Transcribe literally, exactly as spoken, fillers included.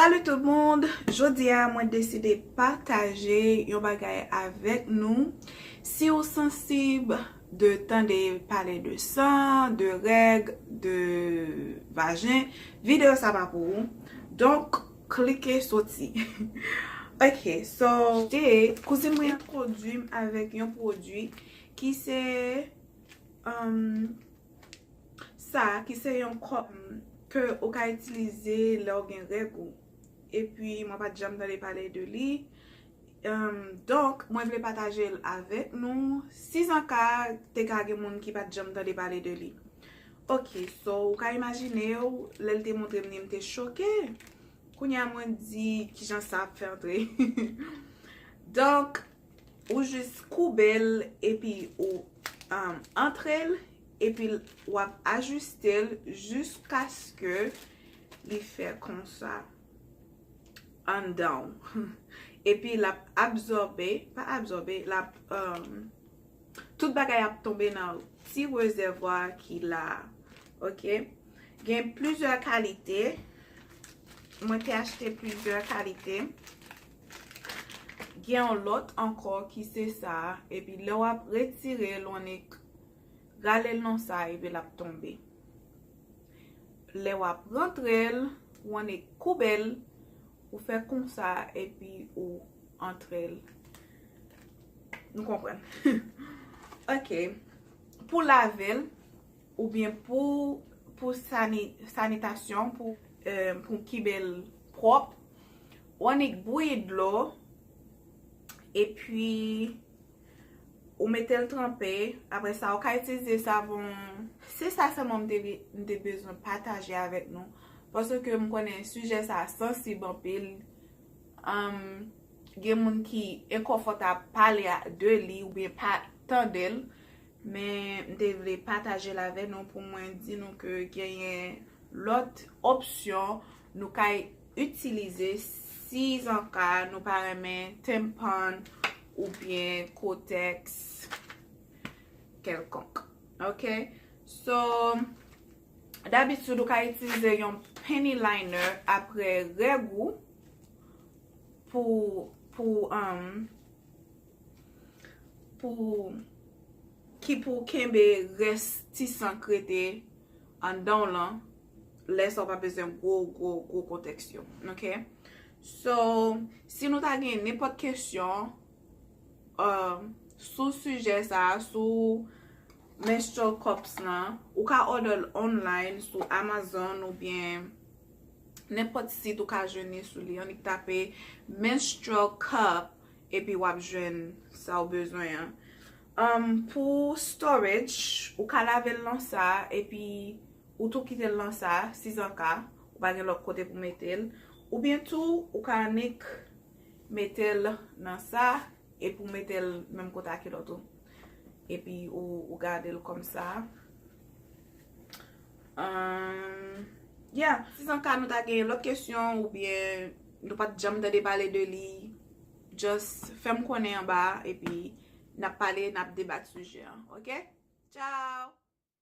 Salut tout moun! Jodi a mwen deside pataje yon bagay avèk nou. Si w sansib de tande pale de san, de règ, de vajen, videyo sa pa pou ou. Donk, klike soti. Ok, so, te, kouzin mwen entwodui m avèk yon pwodui ki se, um, sa, ki se yon kòm ke ou ka itilize lè w gen règ ou. Epi, mwen pa t janm tande pale de li. Um, donk, mwen vle pataje l avèk nou. Sizanka te ka gen moun ki pa t janm tande pale de li. Ok, so, ou ka imajine w, lè l te montre m li, m te choke. Kounye a mwen di, kijan sa ap fè antre? Donk, ou jis koube l, epi ou, um, antre l, epi l, w ap ajiste l jiskaske li fè konsa anndan w. Epi l ap absòbe, pa absòbe, l ap, um, tout bagay ap tonbe nan ti rezèvwa ki la a. Ok? Gen plizyè kalite. Mwen te achte plizyè kalite. Gen yon lòt ankò ki se sa a. Epi lè w ap retire l, w annik rale l nan sa a, epi l ap tonbe. Lè w ap rantre l, w annik koube l, ou fè konsa, epi ou antre l. Nou konprann. Ok. Pou lave l, oubyen pou, pou sani-, sanitasyon, pou, eh, pou kenbe l pwòp, w annik bouyi dlo, epi ou mete l tranpe. Apre sa, ou ka itilize savon. Se sa sèlman m te, m te bezwen pataje avèk nou. Paske m konnen sijè sa sansib anpil. Um, gen moun ki enkonfòtab pale a, de li oubyen pa tande l. Men m te vle pataje l avè nou pou mwen di nou ke genyen lòt opsyon nou ka itilize sizanka nou pa renmen tampon oubyen kotex kèlkonk. Ok? So, dabitid ou ka itilize yon penny liner apre règ ou pou, pou, um, pou, ki pou kenbe rès ti san k rete anndan w lan, lè sa w pa bezwen gwo, gwo, gwo kotex yo. Ok? So, si nou ta gen nenpòt kesyon, um, sou sijè sa, sou menstrual cups lan, ou ka order l online sou Amazon oubyen nenpòt sit ou ka jwenn li sou li. Annik tape menstrual cup, epi w ap jwenn sa w bezwen an. Um, pou storage, ou ka lave l nan sa, epi ou tou kite l nan sa, sizanka, ou pa gen lòt kote pou mete l. Oubyen tou, ou ka annik mete l nan sa, epi w mete l menm kote ak kilòt ou. Epi ou, ou gade l kòmsa. Um, yeah, sizanka nou ta gen lòt kesyon oubyen nou pa t janm tande pale de li, just fè m konnen anba, epi n ap pale, n ap debat sijè an, ok? Tchao!